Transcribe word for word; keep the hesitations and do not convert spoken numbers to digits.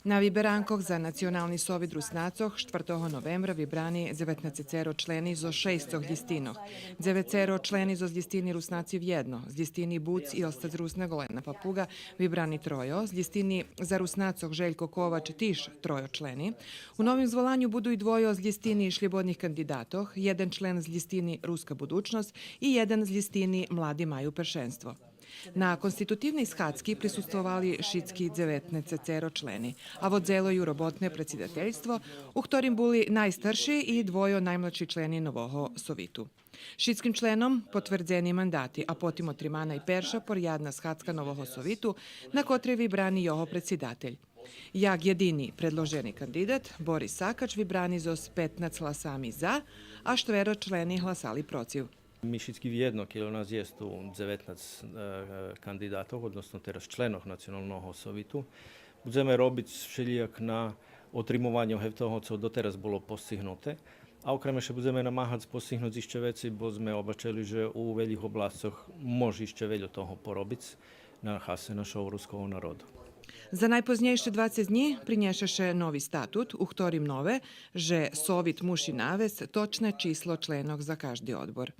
На виберанкох за Национални совит Руснацох штвартого новембра вибрани дзеветнацецеро члени зоз шейсцох лїстинох, дзевецеро члени зоз лїстини Руснаци вєдно, з лїстини Буц и остац Руснак Олена Папуґа вибрани тройо, з лїстини За Руснацох Желько Ковач тиж тройо члени. У новим зволаню буду и двойо з лїстини шлїбодних кандидатох, єден член з лїстини Руска будучносц и єден з лїстини Млади маю першенство. На конститутивней схадзки присуствовали шицки дзеветнацецеро члени, а водзело ю роботне предсидательство, у хторим були найстарши и двойо наймладши члени нового совиту. Шицким членом потвердзени мандати, а потим отримана и перша порядна схадзка нового совиту, на котрей вибрани його предсидатель. Як єдини предложени кандидат, Борис Сакач вибрани зоз петнац гласами за, а штверо члени гласали процив. Ми шицки вєдно, кельо нас єст ту дзеветнац, е, кандидатох, односно тераз членох Националного совиту, будземе робиц вшелїяк на отримованю гевтого цо дотераз було постигнуте. А окреме ше будземе намагац постигнуц ище вецей, бо зме обачели же у велїх обласцох може ище вельо того поробиц на хасе нашого руского народу. За найпознєйше двацец днї принєше ше нови статут, у хторим нове же Совит муши навесц точне число членох за кажди одбор.